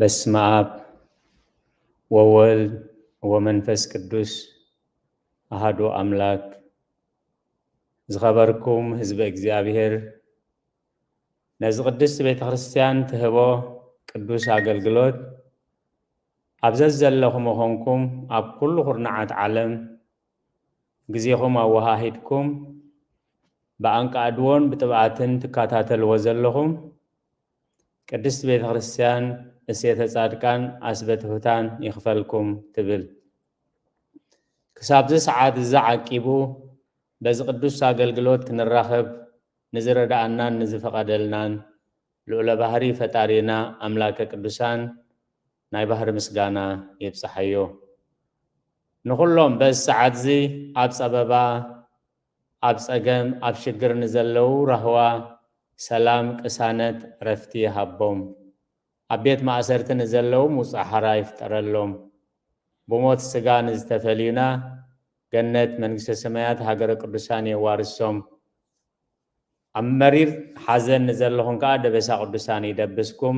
በስመ አብ ወወልድ ወመንፈስ ቅዱስ አሐዱ አምላክ። ዝኸበርኩም ህዝበ እግዚኣብሔር፣ ነዚ ቅድስት ቤተ ክርስቲያን ትህቦ ቅዱስ ኣገልግሎት ኣብ ዘዘለኹም ኾንኩም ኣብ ኩሉ ኩርናዓት ዓለም ግዜኹም ኣወሃሂድኩም ብኣንቃድዎን ብጥብኣትን ትከታተልዎ ዘለኹም ቅድስት ቤተ ክርስቲያን እሴተ ጻድቃን ኣስበትሁታን ይኽፈልኩም ትብል። ክሳብዚ ሰዓት እዚ ዓቂቡ በዚ ቅዱስ ኣገልግሎት ክንራኸብ ንዝረዳኣናን ንዝፈቐደልናን ልዑለ ባህሪ ፈጣሪና ኣምላከ ቅዱሳን ናይ ባህሪ ምስጋና ይብጽሓዮ። ንኹሎም በዚ ሰዓት እዚ ኣብ ጸበባ፣ ኣብ ጸገም፣ ኣብ ሽግር ንዘለዉ ራህዋ፣ ሰላም፣ ቅሳነት፣ ረፍቲ ይሃቦም። ኣብ ቤት ማእሰርቲ ንዘለዉ ውጽእ ሓራ ይፍጠረሎም። ብሞት ስጋ ንዝተፈልዩና ገነት መንግስተ ሰማያት ሃገረ ቅዱሳን የዋርሶም። ኣብ መሪር ሓዘን ንዘለኹም ከኣ ደበሳ ቅዱሳን ይደብስኩም።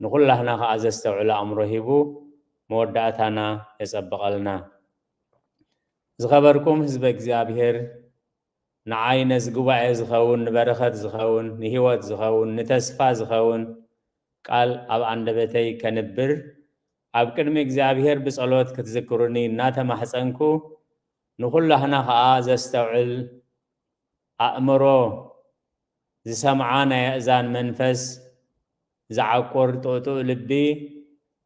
ንኹላህና ከኣ ዘስተውዕል ኣእምሮ ሂቡ መወዳእታና የጸብቐልና። ዝኸበርኩም ህዝበ እግዚኣብሔር፣ ንዓይ ነዚ ጉባኤ ዝኸውን፣ ንበረኸት ዝኸውን፣ ንህይወት ዝኸውን፣ ንተስፋ ዝኸውን ቃል ኣብ ኣንደበተይ ከንብር ኣብ ቅድሚ እግዚኣብሔር ብጸሎት ክትዝክሩኒ እናተማሕጸንኩ፣ ንኹላህና ኸኣ ዘስተውዕል ኣእምሮ፣ ዝሰምዓ ናይ ኣእዛን መንፈስ፣ ዝዓቁር ጥጡእ ልቢ፣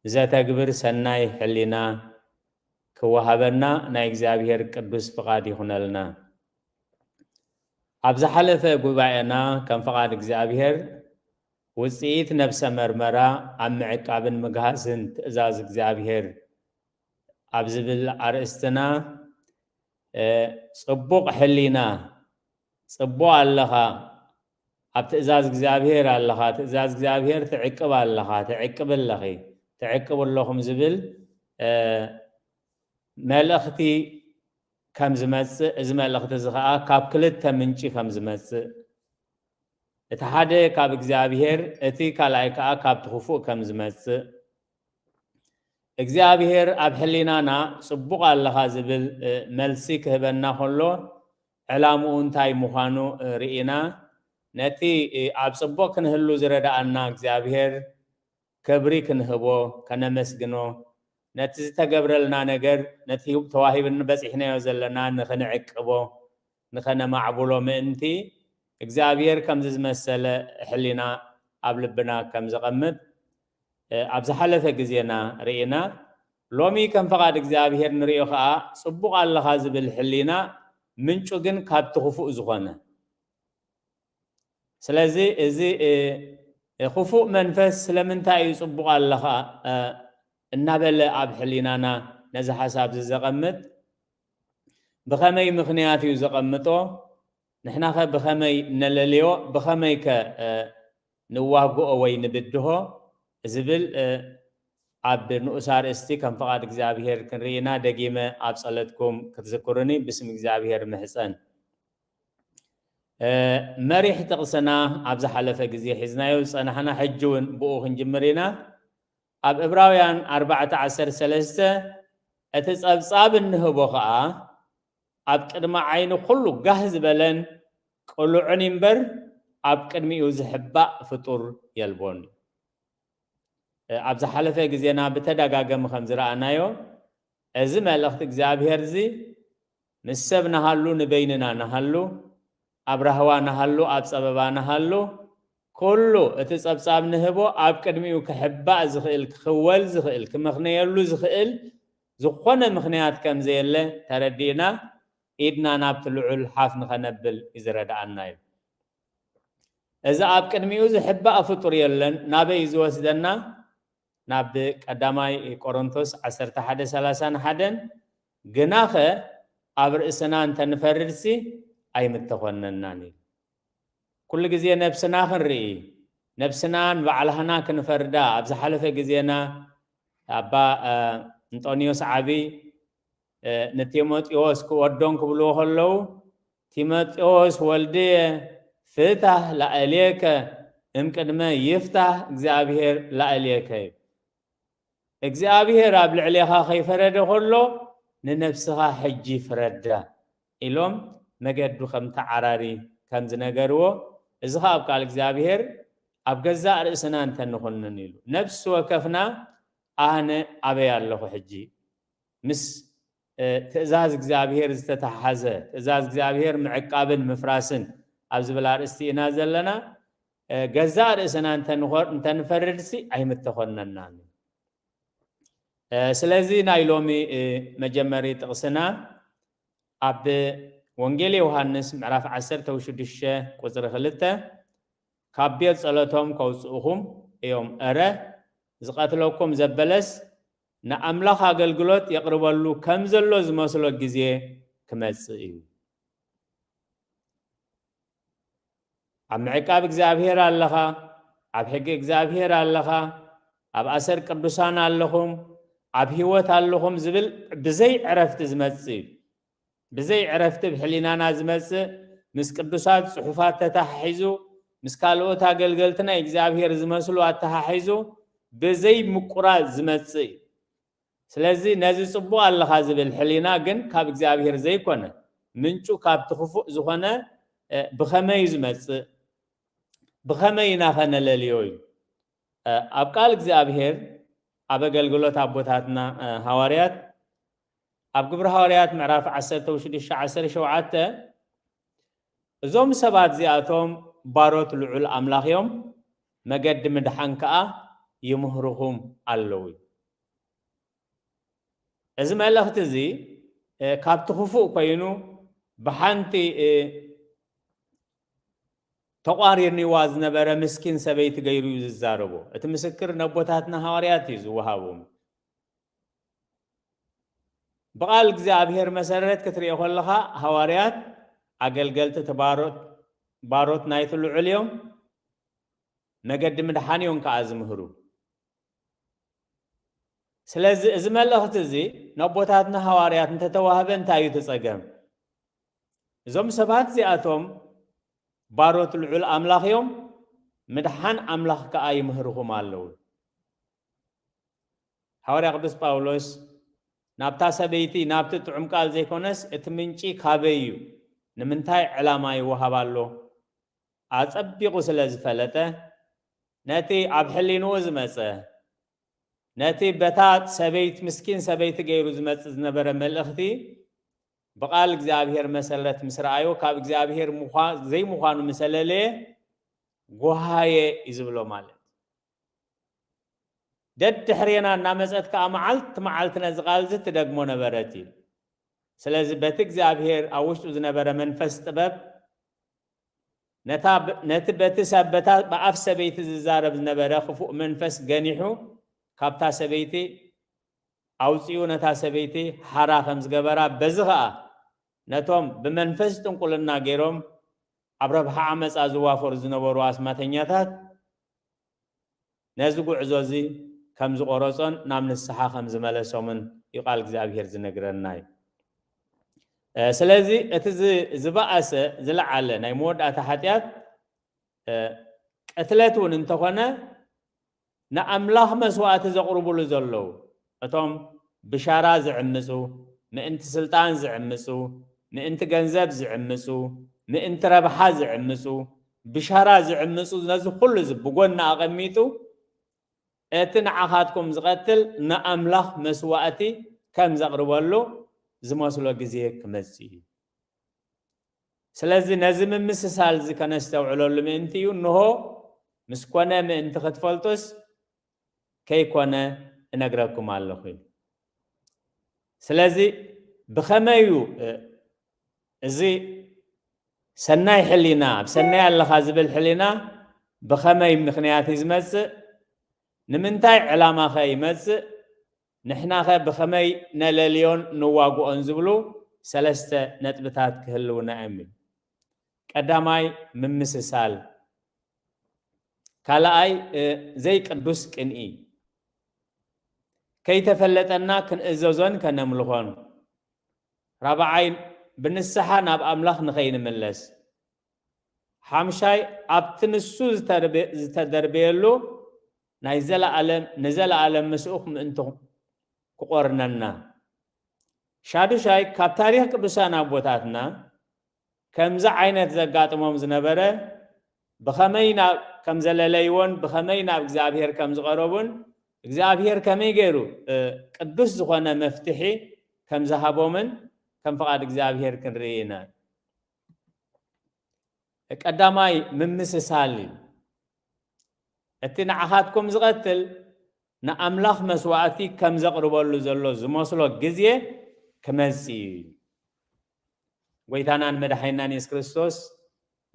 ዘተግብር ሰናይ ሕሊና ክወሃበና ናይ እግዚኣብሔር ቅዱስ ፍቓድ ይኹነልና። ኣብ ዝሓለፈ ጉባኤና ከም ፍቓድ እግዚኣብሔር ውጽኢት ነብሰ መርመራ ኣብ ምዕቃብን ምግሃስን ትእዛዝ እግዚኣብሔር ኣብ ዝብል ኣርእስትና፣ እ፣ ጽቡቕ ሕሊና፣ ጽቡቕ ኣለኻ፣ ኣብ ትእዛዝ እግዚኣብሔር ኣለኻ፣ ትእዛዝ እግዚኣብሔር ትዕቅብ ኣለኻ፣ ትዕቅብ ኣለኺ፣ ትዕቅቡ ኣለኹም ዝብል፣ እ፣ መልእኽቲ ከም ዝመጽእ፣ እዚ መልእኽቲ እዚ ኸኣ ካብ ክልተ ምንጪ ከም ዝመጽእ፣ እቲ ሓደ ካብ እግዚኣብሔር፣ እቲ ካልኣይ ከኣ ካብቲ ክፉእ ከም ዝመጽእ፣ እግዚኣብሔር ኣብ ሕሊናና ጽቡቕ ኣለኻ ዝብል፣ እ፣ መልሲ ክህበና ከሎ፣ ዕላምኡ እንታይ ምዃኑ፣ እ፣ ርኢና፣ ነቲ፣ እ፣ ኣብ ጽቡቕ ክንህሉ ዝረዳኣና እግዚኣብሔር ክብሪ ክንህቦ፣ ከነመስግኖ፣ ነቲ ዝተገብረልና ነገር፣ ነቲ ተዋሂብን በጺሕናዮ ዘለና ንኽንዕቅቦ፣ ንኸነማዕብሎ ምእንቲ፣ እግዚኣብሔር ከምዚ ዝመሰለ ሕሊና ኣብ ልብና ከም ዘቐምጥ፣ እ፣ ኣብ ዝሓለፈ ግዜና ርኢና። ሎሚ ከም ፍቓድ እግዚኣብሔር ንርእዮ ኸኣ፣ ጽቡቕ ኣለኻ ዝብል ሕሊና ምንጩ ግን ካብቲ ክፉእ ዝኾነ። ስለዚ እዚ፣ እ፣ እ፣ ክፉእ መንፈስ ስለምንታይ እዩ ጽቡቕ ኣለኻ፣ እ፣ እናበለ ኣብ ሕሊናና ነዚ ሓሳብ እዚ ዘቐምጥ፣ ብኸመይ ምኽንያት እዩ ዘቐምጦ? ንሕናኸ ብኸመይ ነለልዮ? ብኸመይከ፣ እ፣ ንዋግኦ ወይ ንብድሆ? ዝብል፣ እ፣ ኣብ ንኡስ ኣርእስቲ ከም ፍቓድ እግዚኣብሔር ክንርኢ ኢና። ደጊመ ኣብ ጸሎትኩም ክትዝክሩኒ ብስም እግዚኣብሔር ምሕጸን። እ፣ መሪሕ ጥቕስና ኣብ ዝሓለፈ ግዜ ሒዝናዮ ዝጸናሕና፣ ሕጂ እውን ብኡ ክንጅምር ኢና። ኣብ ዕብራውያን ኣርባዕተ ዓሰርተ ሰለስተ፣ "እቲ ጸብጻብ እንህቦ ኸኣ ኣብ ቅድሚ ዓይኒ ኩሉ ጋህ ዝበለን ቅሉዕን እምበር፣ ኣብ ቅድሚኡ ዝሕባእ ፍጡር የልቦን." እ፣ ኣብ ዝሓለፈ ግዜና ብተደጋጋሚ ከም ዝረኣናዮ፣ እዚ መልእኽቲ እግዚኣብሔር እዚ ምስ ሰብ ንሃሉ፣ ንበይንና ንሃሉ፣ ኣብ ራህዋ ንሃሉ፣ ኣብ ጸበባ ንሃሉ፣ ኩሉ እቲ ጸብጻብ ንህቦ ኣብ ቅድሚኡ ክሕባእ ዝኽእል፣ ክኽወል ዝኽእል፣ ክምኽነየሉ ዝኽእል ዝኾነ ምኽንያት ከም ዘየለ ተረዲእና፣ ኢድና ናብቲ ልዑል ሓፍ ንኸነብል እዩ ዝረድኣና እዩ። እዚ ኣብ ቅድሚኡ ዝሕባእ ፍጡር የለን። ናበይ እዩ ዝወስደና? ናብ ቀዳማይ ቆሮንቶስ ዓሰርተ ሓደ ሰላሳን ሓደን፣ "ግናኸ ኣብ ርእስና እንተንፈርድሲ ኣይምተኾነናን" እዩ። ኩሉ ግዜ ነብስና ክንርኢ፣ ነብስና ንባዕልህና ክንፈርዳ፣ ኣብ ዝሓለፈ ግዜና ኣባ፣ እ፣ እንጦንዮስ ዓቢ፣ እ፣ ንጢሞቴዎስ ክወዶን ክብልዎ ከለዉ፣ "ጢሞቴዎስ ወልድየ፣ ፍታህ ላዕሌከ እምቅድመ ይፍታህ እግዚኣብሔር ላዕሌከ" እዩ። እግዚኣብሔር ኣብ ልዕሌኻ ከይፈረደ ከሎ ንነብስኻ ሕጂ ፍረዳ ኢሎም መገዱ ከም ተዓራሪ ከም ዝነገርዎ፣ እዚ ኸኣ ኣብ ቃል እግዚኣብሔር ኣብ ገዛእ ርእስና እንተንኹንን ኢሉ። ነፍሲ ወከፍና ኣነ ኣበይ ኣለኹ ሕጂ? ምስ ትእዛዝ እግዚኣብሔር ዝተተሓሓዘ፣ ትእዛዝ እግዚኣብሔር ምዕቃብን ምፍራስን ኣብ ዝብል ኣርእስቲ ኢና ዘለና። ገዛእ ርእስና እንተንፈርድሲ ኣይምተኾነናን። ስለዚ ናይ ሎሚ መጀመሪ ጥቕስና ኣብ ወንጌል ዮሃንስ ምዕራፍ ዓሰርተ ሽዱሽተ ቁፅሪ ክልተ፣ ካብ ቤት ጸሎቶም ከውጽእኹም እዮም፣ እረ ዝቐትለኩም ዘበለስ ንኣምላኽ ኣገልግሎት የቕርበሉ ከም ዘሎ ዝመስሎ ግዜ ክመጽእ እዩ። ኣብ ምዕቃብ እግዚኣብሔር ኣለኻ፣ ኣብ ሕጊ እግዚኣብሔር ኣለኻ፣ ኣብ ኣሰር ቅዱሳን ኣለኹም፣ ኣብ ህይወት ኣለኹም ዝብል ብዘይ ዕረፍቲ ዝመጽእ እዩ። ብዘይ ዕረፍቲ ብሕሊናና ዝመጽእ፣ ምስ ቅዱሳት ጽሑፋት ተተሓሒዙ፣ ምስ ካልኦት ኣገልገልቲ ናይ እግዚኣብሔር ዝመስሉ ኣተሓሒዙ ብዘይ ምቁራጽ ዝመጽእ እዩ። ስለዚ ነዚ ጽቡቕ ኣለኻ ዝብል ሕሊና ግን ካብ እግዚኣብሔር ዘይኮነ፣ ምንጩ ካብቲ ክፉእ ዝኾነ ብኸመይ እዩ ዝመጽእ? ብኸመይ ኢና ኸነለልዮ እዩ? ኣብ ቃል እግዚኣብሔር፣ ኣብ ኣገልግሎት ኣቦታትና ሃዋርያት፣ ኣብ ግብሪ ሃዋርያት ምዕራፍ ዓሰርተ ሽዱሽተ ዓሰርተ ሸውዓተ፣ እዞም ሰባት እዚኣቶም ባሮት ልዑል ኣምላኽ እዮም፣ መገዲ ምድሓን ከኣ ይምህርኹም ኣለዉ። እዚ መልእኽቲ እዚ ካብቲ ክፉእ ኮይኑ ብሓንቲ ተቋሪርኒዋ ዝነበረ ምስኪን ሰበይቲ ገይሩ እዩ ዝዛረቦ። እቲ ምስክር ነቦታትና ሃዋርያት እዩ ዝወሃቦም። ብቓል እግዚኣብሔር መሰረት ክትሪኦ ከለኻ ሃዋርያት ኣገልገልቲ እቲ ባሮት ናይቲ ልዑል እዮም። መገዲ ምድሓን እዮም ከዓ ዝምህሩ። ስለዚ እዚ መልእኽቲ እዚ ነቦታትና ሃዋርያት እንተተዋህበ እንታይ እዩ እቲ ጸገም? እዞም ሰባት እዚኣቶም ባሮት ልዑል ኣምላኽ እዮም፣ ምድሓን ኣምላኽ ከዓ ይምህርኹም ኣለዉ። ሃዋርያ ቅዱስ ጳውሎስ ናብታ ሰበይቲ ናብቲ ጥዑም ቃል ዘይኮነስ እቲ ምንጪ ካበይ እዩ? ንምንታይ ዕላማ ይወሃብ ኣሎ? ኣጸቢቑ ስለ ዝፈለጠ ነቲ ኣብ ሕሊንኡ ዝመጸ፣ ነቲ በታ ሰበይት ምስኪን ሰበይቲ ገይሩ ዝመጽእ ዝነበረ መልእኽቲ ብቓል እግዚኣብሔር መሰረት ምስ ረኣዮ ካብ እግዚኣብሔር ዘይምዃኑ ምሰለለየ ጎሃየ እዩ ዝብሎ ማለት። ደድሕሬና እናመጸት ከኣ መዓልቲ መዓልቲ ነዚ ቃል እዚ ትደግሞ ነበረት እዩ። ስለዚ በቲ እግዚኣብሔር ኣብ ውሽጡ ዝነበረ መንፈስ ጥበብ ነቲ በቲ ሰበታ ብኣፍ ሰበይቲ ዝዛረብ ዝነበረ ክፉእ መንፈስ ገኒሑ ካብታ ሰበይቲ ኣውጺኡ ነታ ሰበይቲ ሓራ ከም ዝገበራ፣ በዚ ኸኣ ነቶም ብመንፈስ ጥንቁልና ገይሮም ኣብ ረብሓ ዓመጻ ዝዋፈሩ ዝነበሩ ኣስማተኛታት ነዚ ጉዕዞ እዚ ከም ዝቆረጾን ናብ ንስሓ ከም ዝመለሶምን እዩ ቃል እግዚኣብሔር ዝነግረና እዩ። ስለዚ እቲ ዝበኣሰ ዝለዓለ ናይ መወዳእታ ሓጢኣት ቅትለት እውን እንተኾነ ንኣምላኽ መስዋእቲ ዘቕርቡሉ ዘለዉ እቶም ብሻራ ዝዕምፁ፣ ምእንቲ ስልጣን ዝዕምፁ፣ ምእንቲ ገንዘብ ዝዕምፁ፣ ምእንቲ ረብሓ ዝዕምፁ፣ ብሻራ ዝዕምፁ፣ ነዚ ኩሉ እዚ ብጎኒ ኣቐሚጡ እቲ ንዓኻትኩም ዝቐትል ንኣምላኽ መስዋእቲ ከም ዘቕርበሉ ዝመስሎ ግዜ ክመጽእ እዩ። ስለዚ ነዚ ምምስሳል እዚ ከነስተውዕለሉ ምእንቲ እዩ። እንሆ ምስ ኮነ ምእንቲ ክትፈልጡስ ከይኮነ እነግረኩም ኣለኹ። ስለዚ ብኸመይ እዩ እዚ ሰናይ ሕሊና፣ ኣብ ሰናይ ኣለኻ ዝብል ሕሊና ብኸመይ ምኽንያት እዩ ዝመጽእ? ንምንታይ ዕላማኸ ይመጽእ? ንሕናኸ ብኸመይ ነለልዮን ንዋግኦን ዝብሉ ሰለስተ ነጥብታት ክህልውና እዮም። ቀዳማይ ምምስሳል፣ ካልኣይ ዘይቅዱስ ቅንኢ፣ ከይተፈለጠና ክንእዘዞን ከነምልኾን፣ ራብዓይ ብንስሓ ናብ ኣምላኽ ንኸይንምለስ፣ ሓምሻይ ኣብቲ ንሱ ዝተደርበየሉ ናይ ዘለኣለም ንዘለኣለም ምስኡ ምእንቲ ክቆርነና። ሻዱሻይ፣ ካብ ታሪኽ ቅዱሳን ኣቦታትና ከምዚ ዓይነት ዘጋጥሞም ዝነበረ፣ ብኸመይ ናብ ከም ዘለለይዎን ብኸመይ ናብ እግዚኣብሔር ከም ዝቐረቡን እግዚኣብሔር ከመይ ገይሩ ቅዱስ ዝኾነ መፍትሒ ከም ዝሃቦምን ከም ፍቓድ እግዚኣብሔር ክንርኢ ኢና። ቀዳማይ ምምስሳል እዩ። እቲ ንዓኻትኩም ዝቐትል ንኣምላኽ መስዋእቲ ከም ዘቕርበሉ ዘሎ ዝመስሎ ግዜ ክመጽእ እዩ። ጎይታናን መድሓኒናን የሱስ ክርስቶስ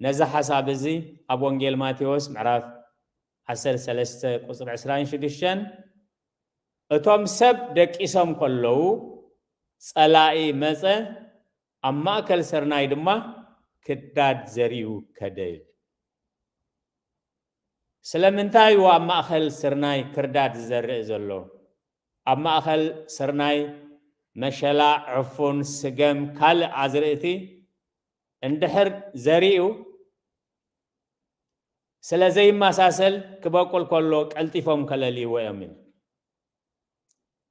ነዚ ሓሳብ እዚ ኣብ ወንጌል ማቴዎስ ምዕራፍ ዓሰርተ ሰለስተ ቁጽሪ ዕስራን ሽዱሽተን፣ እቶም ሰብ ደቂሶም ከለዉ ጸላኢ መጸ፣ ኣብ ማእከል ስርናይ ድማ ክዳድ ዘሪኡ ከደ። ስለምንታይ እዩ ኣብ ማእከል ስርናይ ክርዳድ ዝዘርእ ዘሎ? ኣብ ማእከል ስርናይ መሸላ፣ ዕፉን፣ ስገም፣ ካልእ ኣዝርእቲ እንድሕር ዘሪኡ፣ ስለ ዘይመሳሰል ክበቁል ከሎ ቀልጢፎም ከለልይዎ እዮም።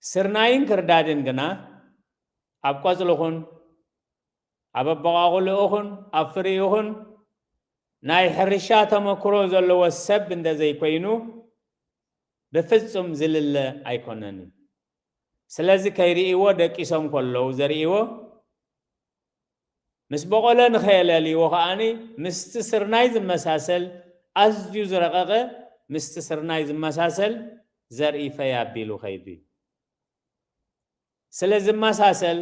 ስርናይን ክርዳድን ግና ኣብ ቆጽልኹን ኣብ ኣበቋቑልኡኹን ኣብ ፍሪኡኹን ናይ ሕርሻ ተመክሮ ዘለዎ ሰብ እንተዘይኮይኑ ብፍጹም ዝልለ ኣይኮነን። ስለዚ ከይርእይዎ ደቂሶም ከለዉ ዘርእይዎ ምስ በቆለ ንኸየለልይዎ ከኣኒ ምስቲ ስርናይ ዝመሳሰል ኣዝዩ ዝረቐቐ ምስቲ ስርናይ ዝመሳሰል ዘርኢ ፈይ ኣቢሉ ከይዱ እዩ። ስለ ዝመሳሰል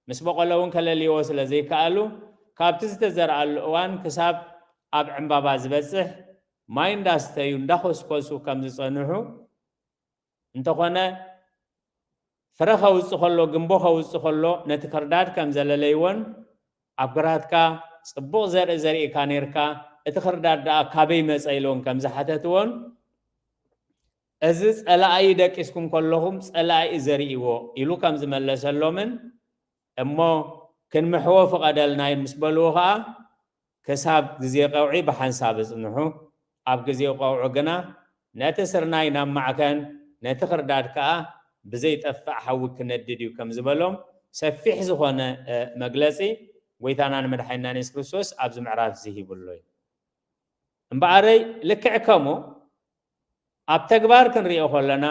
ምስ በቆለ እውን ከለልይዎ ስለ ዘይከኣሉ ካብቲ ዝተዘርኣሉ እዋን ክሳብ ኣብ ዕምባባ ዝበጽሕ ማይ እንዳስተዩ እንዳኾስኮሱ ከም ዝጸንሑ እንተኾነ ፍረ ከውጽእ ከሎ ግንቦ ከውጽእ ከሎ ነቲ ክርዳድ ከም ዘለለይዎን ኣብ ግራትካ ጽቡቕ ዘርኢ ዘሪእካ ነይርካ እቲ ክርዳድ ደኣ ካበይ መጸ ኢሎን ከም ዝሓተትዎን እዚ ጸላኢ ደቂስኩም ከለኹም ጸላኢ ዘርእዎ ኢሉ ከም ዝመለሰሎምን እሞ ክንምሕዎ ፍቐደልና ምስ በልዎ ኸኣ ክሳብ ግዜ ቀውዒ ብሓንሳብ እጽንሑ፣ ኣብ ግዜ ቀውዒ ግና ነቲ ስርናይ ናብ ማዕከን ነቲ ክርዳድ ከኣ ብዘይጠፍእ ሓዊ ክነድድ እዩ ከም ዝበሎም ሰፊሕ ዝኾነ መግለጺ ጎይታናን መድሓኒናን የሱስ ክርስቶስ ኣብዚ ምዕራፍ እዚ ሂብሎ እዩ። እምበኣረይ ልክዕ ከምኡ ኣብ ተግባር ክንሪኦ ከለና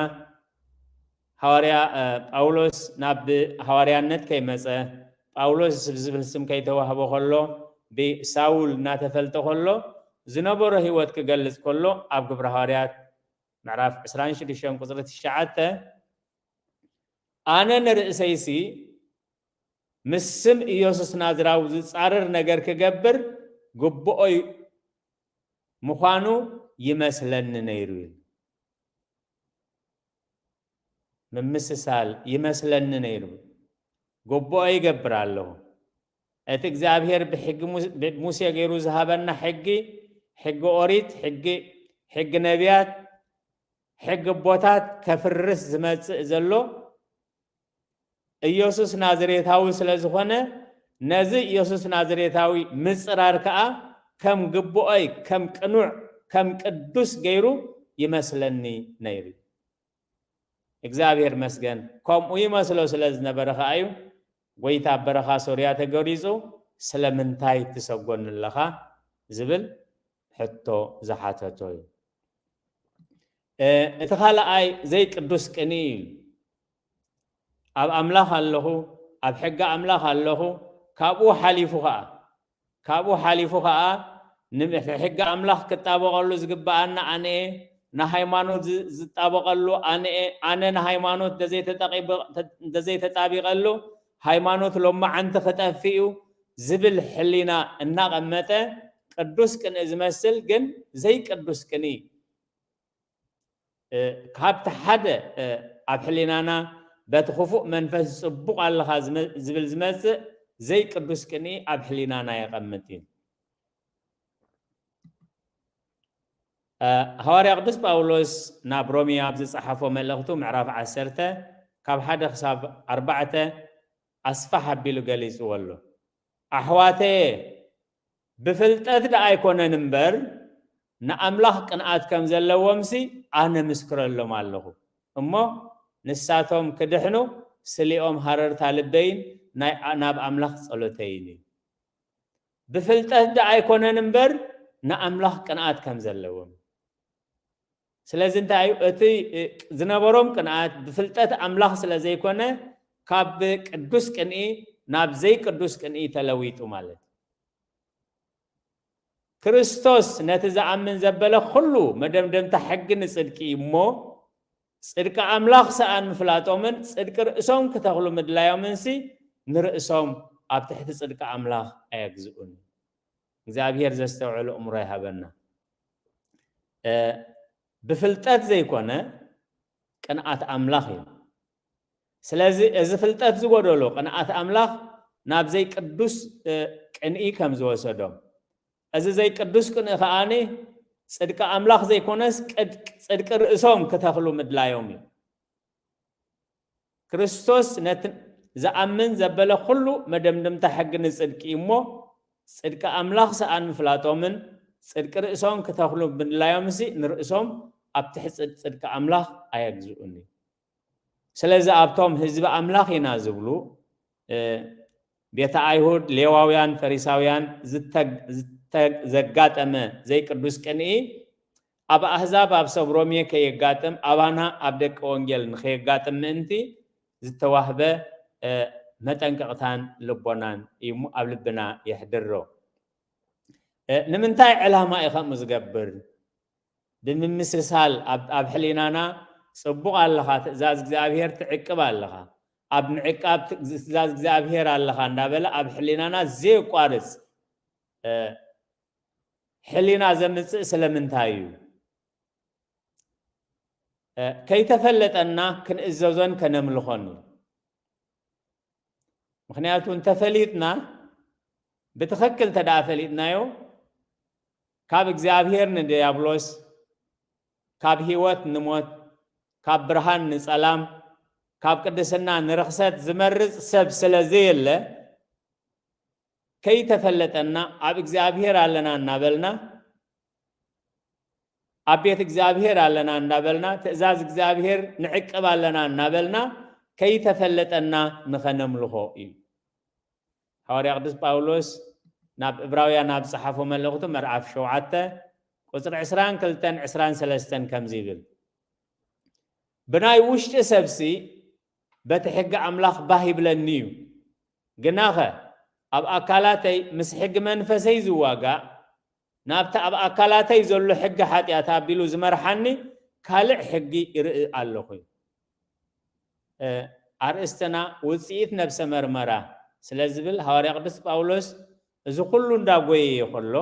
ሃዋርያ ጳውሎስ ናብ ሃዋርያነት ከይመጸ ጳውሎስ ዝብል ስም ከይተዋህቦ ከሎ ብሳውል እናተፈልጠ ከሎ ዝነበሮ ህይወት ክገልጽ ከሎ ኣብ ግብረ ሃዋርያት ምዕራፍ ዕስራን ሽዱሽተን ቁጽሪ ትሽዓተ ኣነ ንርእሰይሲ ምስ ስም ኢየሱስ ናዝራዊ ዝጻረር ነገር ክገብር ግብኦ ምዃኑ ይመስለኒ ነይሩ ይብል። ምምስሳል ይመስለኒ ነይሩ። ጎቦኦ ይገብር ኣለኹ። እቲ እግዚኣብሔር ብሕጊ ሙስ- ብሙሴ ገይሩ ዝሃበና ሕጊ፣ ሕጊ ኦሪት፣ ሕጊ ሕጊ ነቢያት፣ ሕጊ ኣቦታት ከፍርስ ዝመጽእ ዘሎ ኢየሱስ ናዝሬታዊ ስለ ዝኾነ ነዚ ኢየሱስ ናዝሬታዊ ምጽራር ከኣ ከም ግብኦይ ከም ቅኑዕ ከም ቅዱስ ገይሩ ይመስለኒ ነይሩ። እግዚኣብሔር መስገን ከምኡ ይመስሎ ስለ ዝነበረ ከኣ እዩ ጎይታ ኣብ በረኻ ሶርያ ተገሪጹ ስለምንታይ ትሰጎኒ ኣለኻ ዝብል ሕቶ ዝሓተቶ እዩ። እቲ ካልኣይ ዘይቅዱስ ቅንኢ እዩ። ኣብ ኣምላኽ ኣለኹ፣ ኣብ ሕጊ ኣምላኽ ኣለኹ፣ ካብኡ ሓሊፉ ኸኣ ካብኡ ሓሊፉ ኸኣ ንሕጊ ኣምላኽ ክጣበቐሉ ዝግብኣና ኣነ እየ፣ ንሃይማኖት ዝጣበቐሉ ኣነ እየ፣ ኣነ ንሃይማኖት እንተዘይተጣቢቐሉ ሃይማኖት ሎማዓንቲ ክጠፍእ እዩ ዝብል ሕሊና እናቐመጠ ቅዱስ ቅንኢ ዝመስል ግን ዘይቅዱስ ቅንኢ ካብቲ ሓደ ኣብ ሕሊናና በቲ ክፉእ መንፈስ ጽቡቕ ኣለኻ ዝብል ዝመጽእ ዘይቅዱስ ቅንኢ ኣብ ሕሊናና የቐምጥ እዩ። ሃዋርያ ቅዱስ ጳውሎስ ናብ ሮሜ ኣብ ዝጸሓፎ መልእኽቱ ምዕራፍ ዓሰርተ ካብ ሓደ ክሳብ ኣርባዕተ ኣስፋሕ ኣቢሉ ገሊጽዎ ኣሎ። ኣሕዋተየ ብፍልጠት ደኣ ኣይኮነን እምበር ንኣምላኽ ቅንኣት ከም ዘለዎምሲ ኣነ ምስክረሎም ኣለኹ። እሞ ንሳቶም ክድሕኑ ስሊኦም ሃረርታ ልበይን ናይ ናብ ኣምላኽ ጸሎተይን እዩ። ብፍልጠት ደኣ ኣይኮነን እምበር ንኣምላኽ ቅንኣት ከም ዘለዎም። ስለዚ እንታይ እዩ እቲ ዝነበሮም ቅንኣት ብፍልጠት ኣምላኽ ስለ ዘይኮነ ካብ ቅዱስ ቅንኢ ናብ ዘይቅዱስ ቅንኢ ተለዊጡ ማለት እዩ። ክርስቶስ ነቲ ዝኣምን ዘበለ ኩሉ መደምደምታ ሕጊ ንጽድቂ እዩ እሞ ጽድቂ ኣምላኽ ሰኣን ምፍላጦምን ጽድቂ ርእሶም ክተኽሉ ምድላዮምንሲ ንርእሶም ኣብ ትሕቲ ጽድቂ ኣምላኽ ኣየግዝኡን። እግዚኣብሔር ዘስተውዕሉ እምሮ ይሃበና። ብፍልጠት ዘይኮነ ቅንኣት ኣምላኽ እዩ። ስለዚ እዚ ፍልጠት ዝጎደሎ ቅንኣት ኣምላኽ ናብ ዘይቅዱስ ቅንኢ ከም ዝወሰዶም፣ እዚ ዘይቅዱስ ቅንኢ ከኣ ጽድቂ ኣምላኽ ዘይኮነስ ጽድቂ ርእሶም ክተኽሉ ምድላዮም እዩ። ክርስቶስ ነቲ ዝኣምን ዘበለ ኩሉ መደምደምታ ሕጊ ንጽድቂ እዩ እሞ ጽድቂ ኣምላኽ ሰኣን ምፍላጦምን ጽድቂ ርእሶም ክተኽሉ ምድላዮምሲ ንርእሶም ኣብ ትሕቲ ጽድቂ ኣምላኽ ኣየግዝኡን እዩ። ስለዚ ኣብቶም ህዝቢ ኣምላኽ ኢና ዝብሉ ቤተ ኣይሁድ፣ ሌዋውያን፣ ፈሪሳውያን ዘጋጠመ ዘይቅዱስ ቅንኢ ኣብ ኣህዛብ ኣብ ሰብ ሮሜ ከየጋጥም ኣባና ኣብ ደቂ ወንጌል ንኸየጋጥም ምእንቲ ዝተዋህበ መጠንቀቕታን ልቦናን እዩ ኣብ ልብና የሕድሮ። ንምንታይ ዕላማ እዩ ከምኡ ዝገብር? ብምምስሳል ኣብ ሕሊናና ጽቡቕ ኣለኻ፣ ትእዛዝ እግዚኣብሔር ትዕቅብ ኣለኻ፣ ኣብ ምዕቃብ ትእዛዝ እግዚኣብሔር ኣለኻ እንዳበለ ኣብ ሕሊናና ዘየቋርጽ ሕሊና ዘምጽእ ስለምንታይ እዩ? ከይተፈለጠና ክንእዘዞን ከነምልኾን እዩ። ምኽንያቱ እንተፈሊጥና ብትኽክል እንተ ደኣ ፈሊጥናዮ ካብ እግዚኣብሔር ንድያብሎስ፣ ካብ ህይወት ንሞት፣ ካብ ብርሃን ንጸላም፣ ካብ ቅድስና ንርኽሰት ዝመርጽ ሰብ ስለ ዘየለ ከይተፈለጠና ኣብ እግዚኣብሔር ኣለና እናበልና ኣብ ቤት እግዚኣብሔር ኣለና እናበልና ትእዛዝ እግዚኣብሔር ንዕቅብ ኣለና እናበልና ከይተፈለጠና ንኸነምልኾ እዩ። ሃዋርያ ቅዱስ ጳውሎስ ናብ እብራውያን ኣብ ጸሓፎ መልእኽቱ ምዕራፍ ሸውዓተ ቁጽሪ ዕስራን ክልተን ዕስራን ሰለስተን ከምዚ ይብል፣ ብናይ ውሽጢ ሰብሲ በቲ ሕጊ ኣምላኽ ባህ ይብለኒ እዩ፣ ግናኸ ኣብ ኣካላተይ ምስ ሕጊ መንፈሰይ ዝዋጋእ ናብቲ ኣብ ኣካላተይ ዘሎ ሕጊ ሓጢኣት ኣቢሉ ዝመርሓኒ ካልእ ሕጊ ይርኢ ኣለኹ። ኣርእስትና ውፅኢት ነብሰ መርመራ ስለ ዝብል ሃዋርያ ቅዱስ ጳውሎስ እዚ ኩሉ እንዳጎየየ ከሎ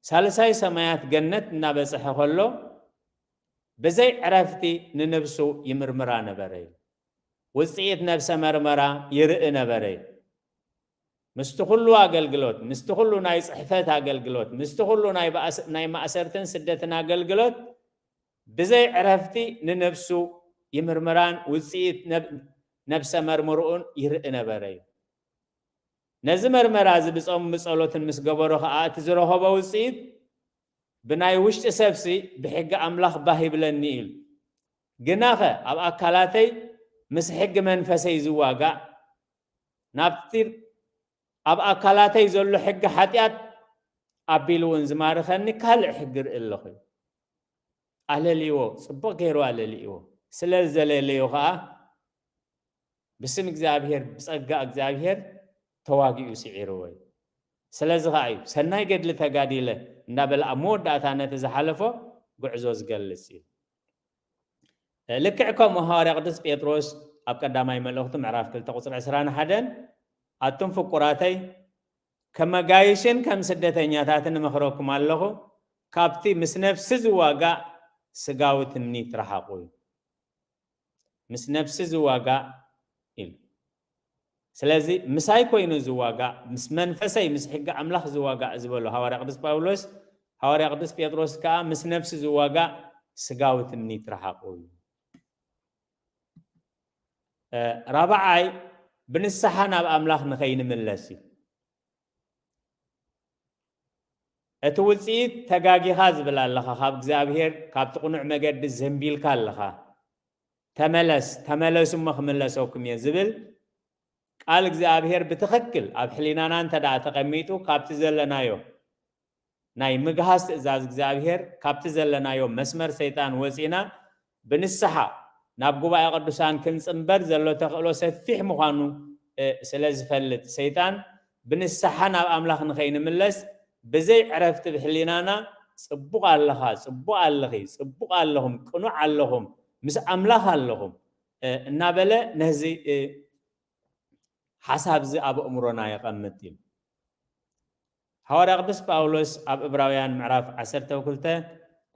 ሳልሳይ ሰማያት ገነት እናበፅሐ ከሎ ብዘይ ዕረፍቲ ንነብሱ ይምርምራ ነበረ እዩ። ውፅኢት ነብሰ መርመራ ይርኢ ነበረ እዩ። ምስቲ ኩሉ ኣገልግሎት፣ ምስቲ ኩሉ ናይ ፅሕፈት ኣገልግሎት፣ ምስቲ ኩሉ ናይ ማእሰርትን ስደትን ኣገልግሎት ብዘይ ዕረፍቲ ንነብሱ ይምርምራን ውፅኢት ነብሰ መርምርኡን ይርኢ ነበረ እዩ። ነዚ መርመራ እዚ ብፆም ብፀሎትን ምስ ገበሮ ከዓ እቲ ዝረኸቦ ውፅኢት ብናይ ውሽጢ ሰብሲ ብሕጊ ኣምላኽ ባህ ይብለኒ ኢሉ። ግናኸ ኣብ ኣካላተይ ምስ ሕጊ መንፈሰይ ዝዋጋእ ናብቲ ኣብ ኣካላተይ ዘሎ ሕጊ ሓጢኣት ኣቢሉ እውን ዝማርኸኒ ካልእ ሕጊ ርኢ ኣለኹ። ኣለልዎ፣ ፅቡቕ ገይሩ ኣለልዎ። ስለ ዘለለዮ ከዓ ብስም እግዚኣብሔር ብጸጋ እግዚኣብሔር ተዋጊኡ ስዒርዎ እዩ። ስለዚ ከዓ እዩ ሰናይ ገድሊ ተጋዲለ እንዳበለ ኣብ መወዳእታ ነቲ ዝሓለፎ ጉዕዞ ዝገልጽ እዩ። ልክዕ ከምኡ ሃዋርያ ቅዱስ ጴጥሮስ ኣብ ቀዳማይ መልእኽቱ ምዕራፍ ክልተ ቁፅሪ ዕስራን ሓደን ኣቱም ፍቁራተይ ከመጋይሽን ከም ስደተኛታትን እመኽረኩም ኣለኹ፣ ካብቲ ምስ ነፍሲ ዝዋጋእ ስጋዊ ትምኒት ረሓቑ እዩ። ምስ ነፍሲ ዝዋጋእ ኢሉ። ስለዚ ምሳይ ኮይኑ ዝዋጋእ፣ ምስ መንፈሰይ፣ ምስ ሕጊ ኣምላኽ ዝዋጋእ ዝበሎ ሃዋርያ ቅዱስ ጳውሎስ፣ ሃዋርያ ቅዱስ ጴጥሮስ ከኣ ምስ ነፍሲ ዝዋጋእ ስጋዊ ትምኒት ረሓቑ እዩ። ራብዓይ ብንስሓ ናብ ኣምላኽ ንኸይንምለስ እዩ። እቲ ውፅኢት ተጋጊኻ ዝብል ኣለኻ፣ ካብ እግዚኣብሔር ካብቲ ቅኑዕ መገዲ ዘንቢልካ ኣለኻ። ተመለስ፣ ተመለሱ እሞ ክምለሰኩም እየ ዝብል ቃል እግዚኣብሔር ብትኽክል ኣብ ሕሊናና እንተ ደኣ ተቐሚጡ፣ ካብቲ ዘለናዮ ናይ ምግሃስ ትእዛዝ እግዚኣብሔር፣ ካብቲ ዘለናዮ መስመር ሰይጣን ወፂና፣ ብንስሓ ናብ ጉባኤ ቅዱሳን ክንፅምበር ዘሎ ተኽእሎ ሰፊሕ ምዃኑ፣ እ፣ ስለ ዝፈልጥ፣ ሰይጣን ብንስሓ ናብ ኣምላኽ ንኸይንምለስ፣ ብዘይ ዕረፍቲ ብሕሊናና፣ "ጽቡቕ ኣለኻ፣ ጽቡቕ ኣለኺ፣ ጽቡቕ ኣለኹም፣ ቅኑዕ ኣለኹም፣ ምስ ኣምላኽ ኣለኹም" እ፣ እናበለ ነዚ፣ እ፣ ሓሳብ እዚ ኣብ ኣእምሮና የቐምጥ እዩ። ሃዋርያ ቅዱስ ጳውሎስ ኣብ እብራውያን ምዕራፍ ዓሰርተ ክልተ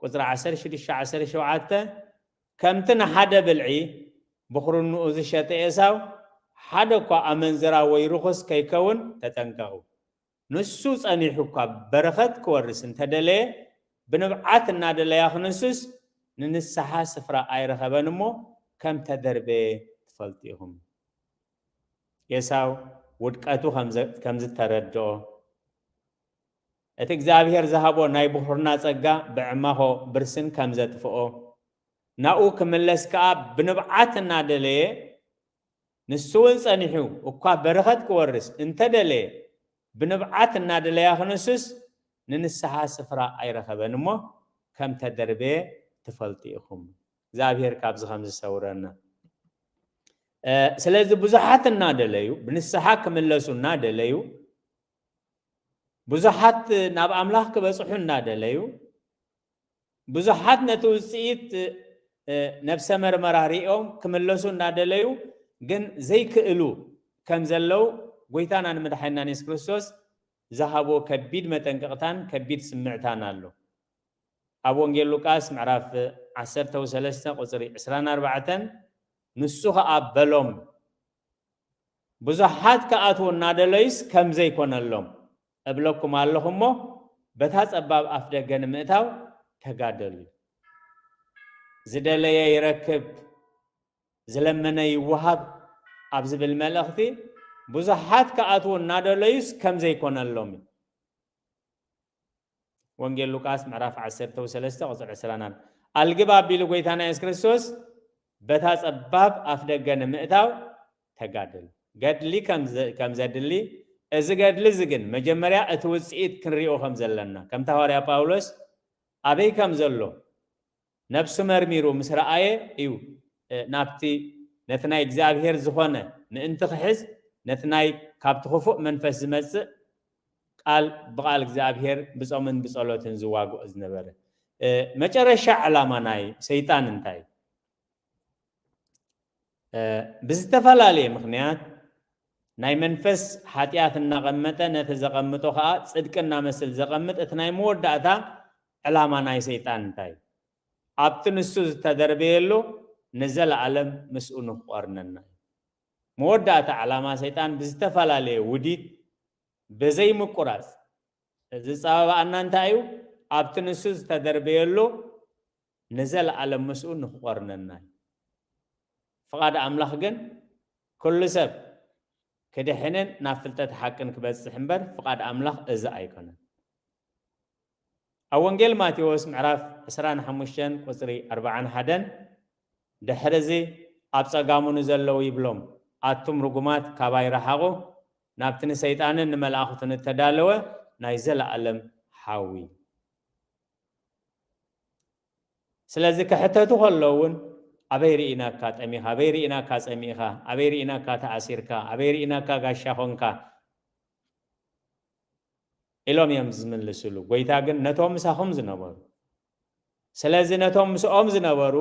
ቁጽሪ ዓሰርተ ሽዱሽተ ዓሰርተ ሸውዓተ፣ "ከምቲ ንሓደ ብልዒ ብኹርንኡ ዝሸጠ ኤሳው፣ ሓደ እኳ ኣመንዝራ ወይ ርኹስ ከይከውን ተጠንቀቑ። ንሱ ጸኒሑ እኳ በረኸት ክወርስ እንተደለየ፣ ብንብዓት እናደለያ ክንሱስ ንንስሓ ስፍራ ኣይረኸበን እሞ፣ ከም ተደርበየ ትፈልጡ ኢኹም።" ኤሳው ውድቀቱ ከም ዘ-፣ ከም ዝተረድኦ፣ እቲ እግዚኣብሔር ዝሃቦ ናይ ብኹርና ጸጋ ብዕማኾ ብርስን ከም ዘጥፍኦ፣ ናብኡ ክምለስ ከኣ ብንብዓት እናደለየ፣ ንሱ እውን ጸኒሑ እኳ በረኸት ክወርስ እንተደለየ፣ ብንብዓት እናደለያ ክንሱስ ንንስሓ ስፍራ ኣይረኸበን እሞ፣ ከም ተደርበየ ትፈልጡ ኢኹም። እግዚኣብሔር ካብዚ ከም ዝሰውረና። እ፣ ስለዚ ብዙሓት እናደለዩ፣ ብንስሓ ክምለሱ እናደለዩ፣ ብዙሓት ናብ ኣምላኽ ክበጽሑ እናደለዩ፣ ብዙሓት ነቲ ውጽኢት፣ እ፣ ነብሰ መርመራ ሪኦም ክምለሱ እናደለዩ ግን ዘይክእሉ ከም ዘለዉ፣ ጎይታናን መድሓኒናን የሱስ ክርስቶስ ዝሃቦ ከቢድ መጠንቀቕታን ከቢድ ስምዕታን ኣሎ። ኣብ ወንጌል ሉቃስ ምዕራፍ ዓሰርተ ሰለስተ ቁጽሪ ዕስራን ኣርባዕተን፣ ንሱ ኸኣ በሎም፣ ብዙሓት ክኣትዉ እናደለዩስ ከም ዘይኮነሎም እብለኩም ኣለኹ እሞ፣ በታ ጸባብ ኣፍ ደገ ንምእታው ተጋደሉ። "ዝደለየ ይረክብ፣ ዝለመነ ይወሃብ" ኣብ ዝብል መልእኽቲ፣ ብዙሓት ክኣትዉ እናደለዩስ ከም ዘይኮነሎም እዩ። ወንጌል ሉቃስ ምዕራፍ ዓሰርተ ሰለስተ ቁጽሪ ዕስራን ኣልግብ ኣቢሉ ጎይታና የሱስ ክርስቶስ፣ "በታ ጸባብ ኣፍ ደገ ንምእታው ተጋደል። ገድሊ ከም ዘ-፣ ከም ዘድሊ፣ እዚ ገድሊ እዚ ግን መጀመርያ እቲ ውጽኢት ክንሪኦ ከም ዘለና፣ ከምቲ ሃዋርያ ጳውሎስ ኣበይ ከም ዘሎ ነብሱ መርሚሩ ምስ ረኣየ እዩ፣ እ፣ ናብቲ፣ ነቲ ናይ እግዚኣብሔር ዝኾነ ምእንቲ ክሕዝ፣ ነቲ ናይ ካብቲ ክፉእ መንፈስ ዝመጽእ ቃል ብቓል እግዚኣብሔር ብጾምን ብጸሎትን ዝዋግኦ ዝነበረ። እ፣ መጨረሻ ዕላማ ናይ ሰይጣን እንታይ? እ፣ ብዝተፈላለየ ምኽንያት ናይ መንፈስ ሓጢኣት እናቐመጠ፣ ነቲ ዘቐምጦ ኸኣ ጽድቂ እናመስል ዘቐምጥ፣ እቲ ናይ መወዳእታ ዕላማ ናይ ሰይጣን እንታይ? ኣብቲ ንሱ ዝተደርበየሉ ንዘለኣለም ምስኡ ንኽቆርነና እዩ። መወዳእታ ዕላማ ሰይጣን ብዝተፈላለየ ውዲት፣ ብዘይ ምቁራጽ፣ ዝጸባባኣና እንታይ እዩ? ኣብቲ ንሱ ዝተደርበየሉ ንዘለኣለም ምስኡ ንኽቆርነና እዩ። ፍቓድ ኣምላኽ ግን ኩሉ ሰብ ክድሕንን ናብ ፍልጠት ሓቅን ክበጽሕ እምበር፣ ፍቓድ ኣምላኽ እዚ ኣይኮነን። ኣብ ወንጌል ማቴዎስ ምዕራፍ ዕስራን ሓሙሽተን ቁጽሪ ኣርባዓን ሓደን፣ ድሕሪ እዚ ኣብ ጸጋሙ ንዘለዉ ይብሎም፣ "ኣቱም ርጉማት ካባይ ረሓቑ፣ ናብቲ ንሰይጣንን ንመላእኽቱን እተዳለወ ናይ ዘለኣለም ሓዊ." ስለዚ ክሕተቱ ከለዉ እውን፣ "ኣበይ ርኢናካ ጠሚኻ? ኣበይ ርኢናካ ጸሚእኻ? ኣበይ ርኢናካ ተኣሲርካ? ኣበይ ርኢናካ ጋሻ ኾንካ?" ኢሎም እዮም ዝምልስሉ። ጎይታ ግን ነቶም ምሳኹም ዝነበሩ፣ ስለዚ ነቶም ምስኦም ዝነበሩ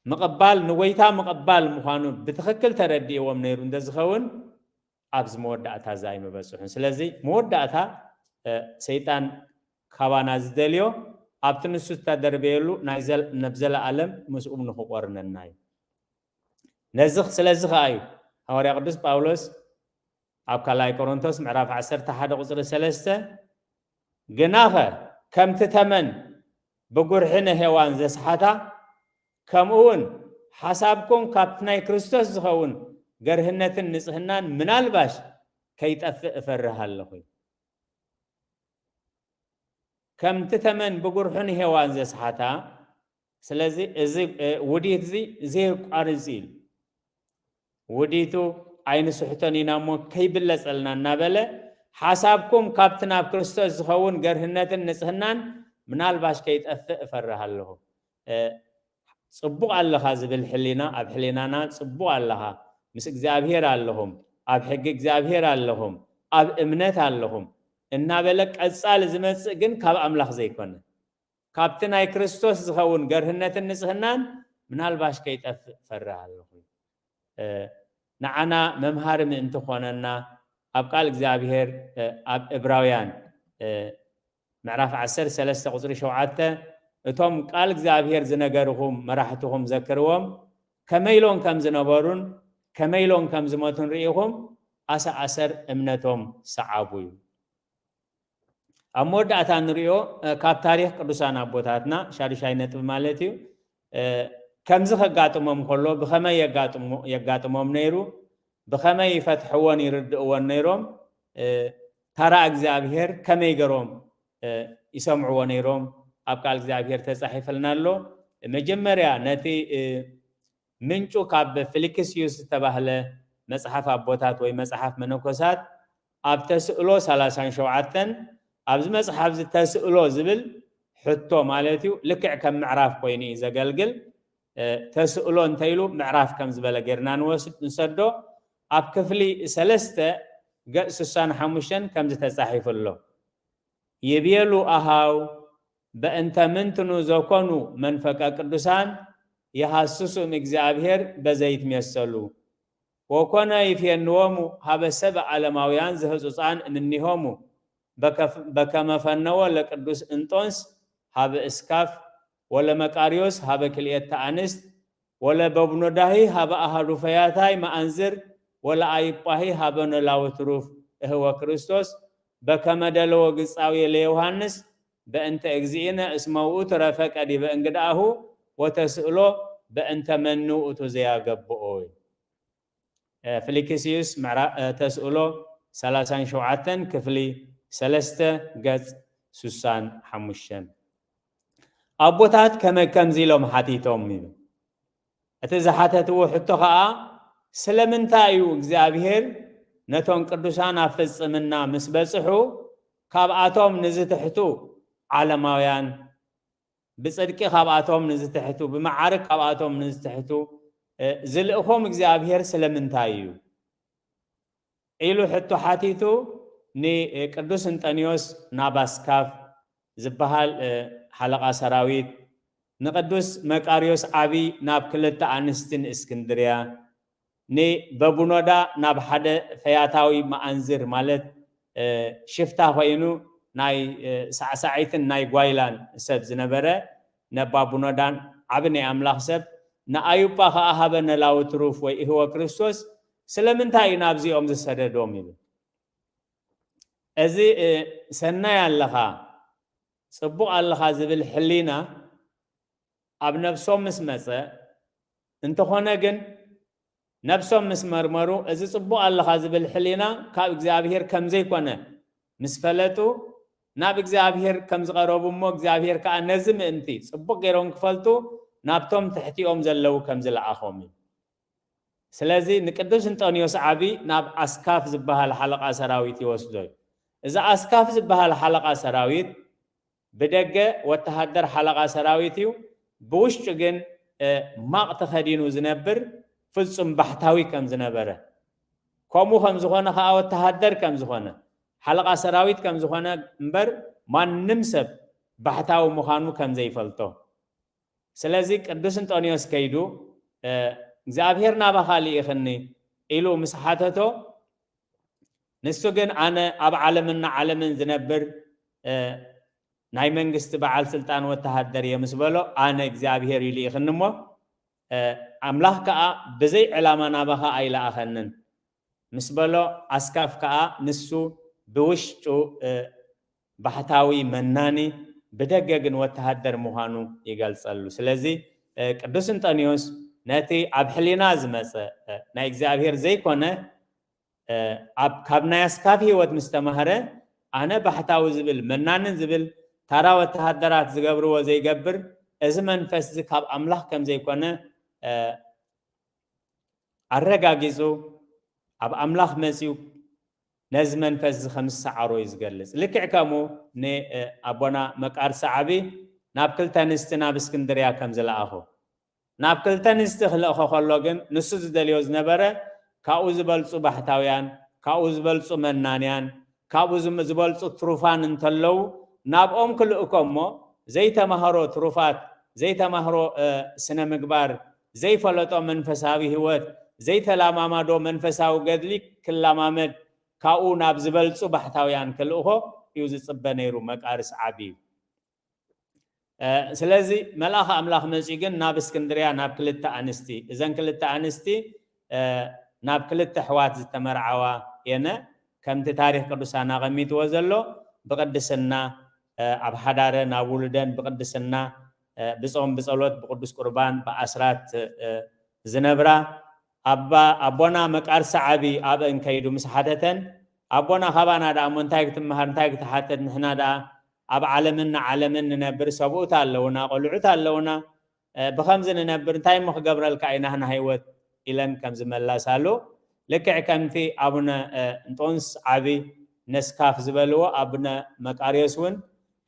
ምቕባል፣ ንጎይታ ምቕባል ምዃኑ ብትኽክል ተረዲእዎም ነይሩ እንተዝኸውን፣ ኣብዚ መወዳእታ እዚ ኣይምበጽሑን። ስለዚ መወዳእታ፣ እ፣ ሰይጣን ካባና ዝደልዮ ኣብቲ ንሱ ዝተደርበየሉ ናይ ዘል-፣ ነብ ዘለኣለም ምስኡ ንኽቆርነና እዩ። ነዚ፣ ስለዚ ኸኣ እዩ ሃዋርያ ቅዱስ ጳውሎስ ኣብ ካልኣይ ቆሮንቶስ ምዕራፍ ዓሰርተ ሓደ ቁጽሪ ሰለስተ፣ "ግናኸ ከምቲ ተመን ብጉርሒ ንሄዋን ዘስሓታ፣ ከምኡ እውን ሓሳብኩም ካብቲ ናይ ክርስቶስ ዝኸውን ገርህነትን ንጽህናን ምናልባሽ ከይጠፍእ እፈርህ ኣለኹ" እዩ። ከምቲ ተመን ብጉርሑ ንሄዋን ዘስሓታ፣ ስለዚ እዚ ውዲት እዚ ዘየቋርጽ እዩ። ውዲቱ ኣይንስሕቶን ኢና እሞ ከይብለጸልና እናበለ፣ ሓሳብኩም ካብቲ ናብ ክርስቶስ ዝኸውን ገርህነትን ንጽህናን ምናልባሽ ከይጠፍእ እፈርህ ኣለኹ። ጽቡቕ ኣለኻ ዝብል ሕሊና ኣብ ሕሊናና፣ ጽቡቕ ኣለኻ፣ ምስ እግዚኣብሔር ኣለኹም፣ ኣብ ሕጊ እግዚኣብሔር ኣለኹም፣ ኣብ እምነት ኣለኹም እናበለ ቀጻሊ ዝመጽእ ግን ካብ ኣምላኽ ዘይኮነ፣ ካብቲ ናይ ክርስቶስ ዝኸውን ገርህነትን ንጽህናን ምናልባሽ ከይጠፍእ ፈርህ ኣለኹ። ንዓና መምሃሪ ምእንቲ ኮነና፣ ኣብ ቃል እግዚኣብሔር፣ ኣብ እብራውያን ምዕራፍ ዓሰርተ ሰለስተ ቁጽሪ ሸውዓተ፣ እቶም ቃል እግዚኣብሔር ዝነገርኹም መራሕትኹም ዘክርዎም፣ ከመይ ኢሎም ከም ዝነበሩን ከመይ ኢሎም ከም ዝሞቱን ርኢኹም፣ ኣሰኣሰር እምነቶም ሰዓቡ እዩ። ኣብ መወዳእታ ንሪኦ፣ ካብ ታሪኽ ቅዱሳን ኣቦታትና፣ ሻዱሻይ ነጥቢ ማለት እዩ፣ ከምዚ ከጋጥሞም ከሎ ብኸመይ የጋጥሞም ነይሩ፣ ብኸመይ ይፈትሕዎን ይርድእዎን ነይሮም፣ ታራ እግዚኣብሔር ከመይ ገሮም ይሰምዕዎ ነይሮም፣ ኣብ ቃል እግዚኣብሔር ተጻሒፍልና ኣሎ። መጀመርያ ነቲ ምንጩ ካብ ፊልክስዩስ ዝተባህለ መጽሓፍ ኣቦታት ወይ መጽሓፍ መነኮሳት ኣብ ተስእሎ ሰላሳን ሸውዓተን፣ ኣብዚ መጽሓፍ እዚ ተስእሎ ዝብል ሕቶ ማለት እዩ፣ ልክዕ ከም ምዕራፍ ኮይኑ እዩ ዘገልግል። ተስእሎ እንተኢሉ ምዕራፍ ከም ዝበለ ጌርና ንወስድ ንሰዶ። ኣብ ክፍሊ ሰለስተ ገጽ ስሳን ሓሙሽተን ከምዚ ተጻሒፉ ኣሎ። ይቤሉ ኣሃው በእንተ ምንትኑ ዘኮኑ መንፈቀ ቅዱሳን የሃስሱም እግዚኣብሔር በዘይትሜሰሉ ወኮነ ይፌንዎሙ ሀበ ሰብ ዓለማውያን ዘህጹጻን እምኒሆሙ በከመ ፈነወ ለቅዱስ እንጦንስ ሀበ እስካፍ ወለመቃርዮስ ሀበ ክልኤተ ኣንስት ወለበብኖዳሂ ሀበ ኣሃዱ ፈያታይ መኣንዝር ወለኣይጳሂ ሀበ ኖላዊ ትሩፍ እህወ ክርስቶስ በከመ ደለወ ግጻዊ ለዮሃንስ በእንተ እግዚእነ እስመ ውእቱ ረፈቀ ዲበ እንግድኣሁ ወተስእሎ በእንተ መኑ ውእቱ ዘያገብኦ። ፊልክስዩስ ተስእሎ ሰላሳን ሸውዓተን ክፍሊ ሰለስተ ገጽ ስሳን ሓሙሽተን። ኣቦታት ከመይ ከምዚ ኢሎም ሓቲቶም እዩ። እቲ ዝሓተትዎ ሕቶ ኸኣ ስለምንታይ እዩ እግዚኣብሔር ነቶም ቅዱሳን ኣብ ፍጽምና ምስ በጽሑ ካብኣቶም ንዝትሕቱ ዓለማውያን ብጽድቂ ካብኣቶም ንዝትሕቱ፣ ብመዓርግ ካብኣቶም ንዝትሕቱ፣ እ፣ ዝልእኾም እግዚኣብሔር ስለምንታይ እዩ? ኢሉ ሕቶ ሓቲቱ ንቅዱስ እንጠንዮስ ናብ ኣስካፍ ዝበሃል፣ እ፣ ሓለቓ ሰራዊት፣ ንቅዱስ መቃርዮስ ዓቢ ናብ ክልተ ኣንስቲ ንእስክንድርያ፣ ንበቡኖዳ ናብ ሓደ ፈያታዊ መኣንዝር ማለት፣ እ፣ ሽፍታ ኮይኑ ናይ፣ እ፣ ሳዕሳዒትን ናይ ጓይላን ሰብ ዝነበረ ነባቡኖዳን ዓቢ ናይ ኣምላኽ ሰብ ንኣዩጳ ከኣ ሃበ ነላዊ ትሩፍ ወይ እህወ ክርስቶስ ስለምንታይ እዩ ናብዚኦም ዝሰደዶም ይብል። እዚ፣ እ፣ ሰናይ ኣለኻ ጽቡቕ ኣለኻ ዝብል ሕሊና ኣብ ነብሶም ምስ መጸ፣ እንተኾነ ግን ነብሶም ምስ መርመሩ፣ እዚ ጽቡቕ ኣለኻ ዝብል ሕሊና ካብ እግዚኣብሔር ከም ዘይኮነ ምስ ፈለጡ፣ ናብ እግዚኣብሔር ከም ዝቐረቡ እሞ፣ እግዚኣብሔር ከኣ ነዚ ምእንቲ ጽቡቕ ገይሮም ክፈልጡ ናብቶም ትሕቲኦም ዘለዉ ከም ዝለኣኾም እዩ። ስለዚ ንቅዱስ እንጦንዮስ ዓቢ ናብ ኣስካፍ ዝበሃል ሓለቓ ሰራዊት ይወስዶ እዩ። እዚ ኣስካፍ ዝበሃል ሓለቓ ሰራዊት ብደገ ወተሃደር ሓለቓ ሰራዊት እዩ፣ ብውሽጡ ግን፣ እ፣ ማቕ ተኸዲኑ ዝነብር ፍጹም ባሕታዊ ከም ዝነበረ፣ ከምኡ ከም ዝኾነ ከኣ ወተሃደር ከም ዝኾነ፣ ሓለቓ ሰራዊት ከም ዝኾነ እምበር ማንም ሰብ ባሕታዊ ምዃኑ ከም ዘይፈልጦ። ስለዚ ቅዱስ እንጦንዮስ ከይዱ፣ እ፣ እግዚኣብሔር ናባኻ ልኢኽኒ ኢሉ ምስ ሓተቶ፣ ንሱ ግን ኣነ ኣብ ዓለምና ዓለምን ዝነብር፣ እ፣ ናይ መንግስቲ በዓል ስልጣን ወተሃደር እየ ምስ በሎ፣ ኣነ እግዚኣብሔር እዩ ልኢኽኒ እሞ፣ እ፣ ኣምላኽ ከኣ ብዘይ ዕላማ ናባኻ ኣይለኣኸንን ምስ በሎ፣ ኣስካፍ ከኣ ንሱ ብውሽጡ፣ እ፣ ባሕታዊ መናኒ፣ ብደገ ግን ወተሃደር ምዃኑ ይገልጸሉ። ስለዚ፣ እ፣ ቅዱስ እንጠንዮስ ነቲ ኣብ ሕሊና ዝመጸ፣ እ፣ ናይ እግዚኣብሔር ዘይኮነ፣ እ፣ ኣብ፣ ካብ ናይ ኣስካፍ ህይወት ምስ ተማህረ፣ ኣነ ባሕታዊ ዝብል፣ መናንን ዝብል፣ ታራ ወተሃደራት ዝገብርዎ ዘይገብር፣ እዚ መንፈስ እዚ ካብ ኣምላኽ ከም ዘይኮነ ኣረጋጊጹ፣ ኣብ ኣምላኽ መጺኡ ነዚ መንፈስ እዚ ከም ዝሰዓሮ እዩ ዝገልጽ። ልክዕ ከምኡ ንኣቦና መቃርስ ዓቢ ናብ ክልተ ኣንስቲ ናብ እስክንድርያ ከም ዝለኣኾ፣ ናብ ክልተ ኣንስቲ ክልእኾ ከሎ ግን ንሱ ዝደልዮ ዝነበረ ካብኡ ዝበልጹ ባሕታውያን፣ ካብኡ ዝበልጹ መናንያን፣ ካብኡ ዝም- ዝበልጹ ትሩፋን እንተለዉ ናብኦም ክልእኮ እሞ ዘይተማህሮ ትሩፋት፣ ዘይተማህሮ ስነ ምግባር፣ ዘይፈለጦ መንፈሳዊ ህይወት፣ ዘይተላማማዶ መንፈሳዊ ገድሊ ክላማመድ ካብኡ ናብ ዝበልጹ ባሕታውያን ክልእኾ እዩ ዝጽበ ነይሩ መቃርስ ዓቢ እዩ። ስለዚ መልኣኽ ኣምላኽ መጺኡ ግን ናብ እስክንድርያ ናብ ክልተ ኣንስቲ፣ እዘን ክልተ ኣንስቲ ናብ ክልተ ኣሕዋት ዝተመርዓዋ የነ ከምቲ ታሪኽ ቅዱሳን ኣቐሚጥዎ ዘሎ ብቕድስና ኣብ ሓዳረ ናብ ውሉደን ብቕድስና ብጾም ብጸሎት ብቅዱስ ቁርባን ብኣስራት ዝነብራ ኣባ ኣቦና መቃርስ ዓቢ ኣብአን ከይዱ ምስ ሓተተን ኣቦና ካባና ደኣ እሞ እንታይ ክትመሃር እንታይ ክትሓተት ንሕና ደኣ ኣብ ዓለምን ንዓለምን ንነብር ሰብኡት ኣለውና ቆልዑት ኣለውና ብኸምዚ ንነብር እንታይ እሞ ክገብረልካ ኢና ንህይወት ኢለን ከም ዝመላሳሉ ልክዕ ከምቲ ኣቡነ እንጦንስ ዓቢ ነስካፍ ዝበልዎ ኣቡነ መቃርዮስ እውን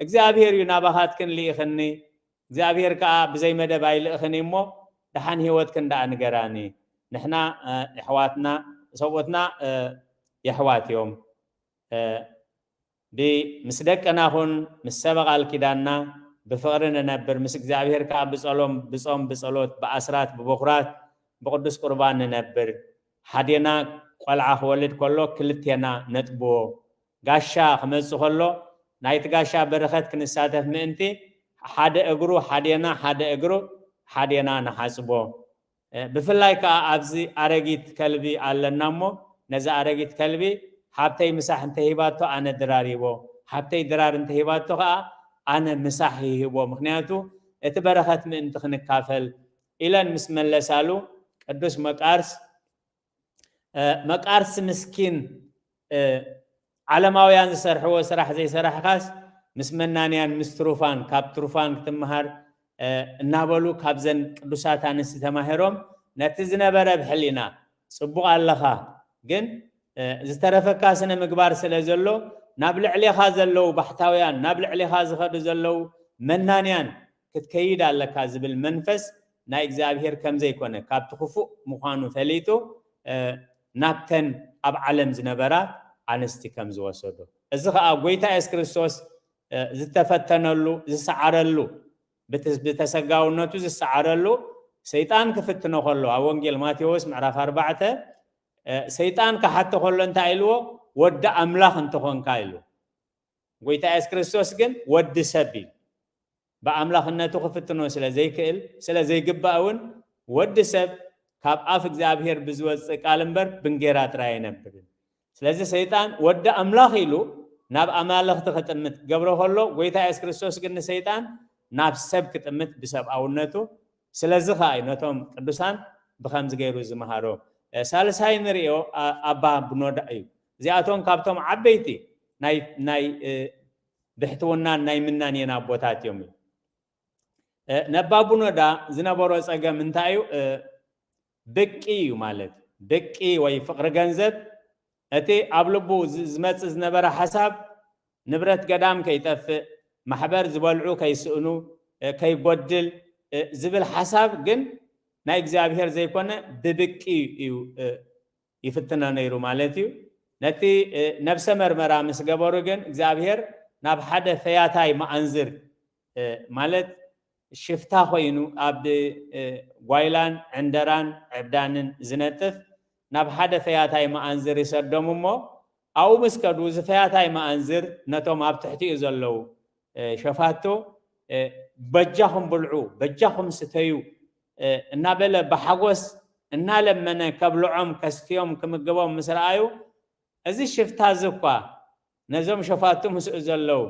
እግዚኣብሔር እዩ ናባኻትክን ልኢኽኒ እግዚኣብሔር ከዓ ብዘይ መደብ ኣይልእኽን እሞ ደሓን ህይወትክን ደኣ ንገራኒ ንሕና የሕዋትና ሰብኡትና የሕዋት እዮም ምስ ደቅና ኹን ምስ ሰበ ቃል ኪዳንና ብፍቕሪ ንነብር ምስ እግዚኣብሔር ከዓ ብጸሎም ብጾም ብጸሎት ብኣስራት ብበኩራት ብቅዱስ ቁርባን ንነብር ሓዴና ቆልዓ ክወልድ ከሎ ክልቴና ነጥብዎ ጋሻ ክመጽእ ከሎ ናይቲ ጋሻ በረኸት ክንሳተፍ ምእንቲ ሓደ እግሩ ሓዴና ሓደ እግሩ ሓዴና ንሓጽቦ። ብፍላይ ከዓ ኣብዚ ኣረጊት ከልቢ ኣለና እሞ ነዚ ኣረጊት ከልቢ ሓብተይ ምሳሕ እንተሂባቶ ኣነ ድራር ይቦ፣ ሓብተይ ድራር እንተሂባቶ ከዓ ኣነ ምሳሕ ይህቦ፣ ምክንያቱ እቲ በረኸት ምእንቲ ክንካፈል ኢለን ምስ መለሳሉ ቅዱስ መቃርስ መቃርስ ምስኪን ዓለማውያን ዝሰርሕዎ ስራሕ ዘይሰራሕካስ ምስ መናንያን ምስ ትሩፋን ካብ ትሩፋን ክትመሃር እናበሉ ካብዘን ቅዱሳት ኣንስቲ ተማሂሮም ነቲ ዝነበረ ብሕሊና ጽቡቕ ኣለኻ ግን ዝተረፈካ ስነ ምግባር ስለ ዘሎ ናብ ልዕሌኻ ዘለዉ ባሕታውያን ናብ ልዕሌኻ ዝኸዱ ዘለዉ መናንያን ክትከይድ ኣለካ ዝብል መንፈስ ናይ እግዚኣብሔር ከም ዘይኮነ ካብቲ ክፉእ ምዃኑ ፈሊጡ ናብተን ኣብ ዓለም ዝነበራ ኣንስቲ ከም ዝወሰዶ እዚ ከዓ ጎይታ የሱስ ክርስቶስ ዝተፈተነሉ ዝሰዓረሉ ብተሰጋውነቱ ዝሰዓረሉ ሰይጣን ክፍትኖ ከሎ ኣብ ወንጌል ማቴዎስ ምዕራፍ ኣርባዕተ ሰይጣን ክሓቶ ከሎ እንታይ ኢልዎ ወዲ ኣምላኽ እንተኾንካ ኢሉ ጎይታ የሱስ ክርስቶስ ግን ወዲ ሰብ ኢሉ ብኣምላኽነቱ ክፍትኖ ስለ ዘይክእል ስለ ዘይግባእ እውን ወዲ ሰብ ካብ ኣፍ እግዚኣብሔር ብዝወፅእ ቃል እምበር ብንጌራ ጥራይ ኣይነብርን ስለዚ ሰይጣን ወዲ ኣምላኽ ኢሉ ናብ ኣማልኽቲ ክጥምት ክገብሮ ከሎ ጎይታ የሱስ ክርስቶስ ግን ንሰይጣን ናብ ሰብ ክጥምት ብሰብኣውነቱ ስለዚ ከዓ እዩ ነቶም ቅዱሳን ብከምዚ ገይሩ ዝመሃሮ ሳልሳይ ንሪኦ ኣባ ብኖዳ እዩ እዚኣቶም ካብቶም ዓበይቲ ናይ ብሕትውናን ናይ ምናንየን ኣቦታት እዮም እዩ ነባ ቡኖዳ ዝነበሮ ፀገም እንታይ እዩ ብቂ እዩ ማለት ብቂ ወይ ፍቅሪ ገንዘብ እቲ ኣብ ልቡ ዝመፅእ ዝነበረ ሓሳብ ንብረት ገዳም ከይጠፍእ ማሕበር ዝበልዑ ከይስእኑ ከይጎድል ዝብል ሓሳብ ግን ናይ እግዚኣብሔር ዘይኮነ ብብቂ እዩ ይፍትኖ ነይሩ ማለት እዩ ነቲ ነብሰ መርመራ ምስ ገበሩ ግን እግዚኣብሔር ናብ ሓደ ፈያታይ መኣንዝር ማለት ሽፍታ ኮይኑ ኣብ ጓይላን ዕንደራን ዕብዳንን ዝነጥፍ ናብ ሓደ ፈያታይ መኣንዝር ይሰዶም እሞ ኣብኡ ምስ ከዱ እዚ ፈያታይ መኣንዝር ነቶም ኣብ ትሕቲኡ ዘለዉ ሸፋቱ በጃኹም ብልዑ በጃኹም ስተዩ እናበለ ብሓጎስ እናለመነ ከብልዖም ከስትዮም ክምግቦም ምስ ረኣዩ እዚ ሽፍታ እዚ እኳ ነዞም ሸፋቱ ምስኡ ዘለዉ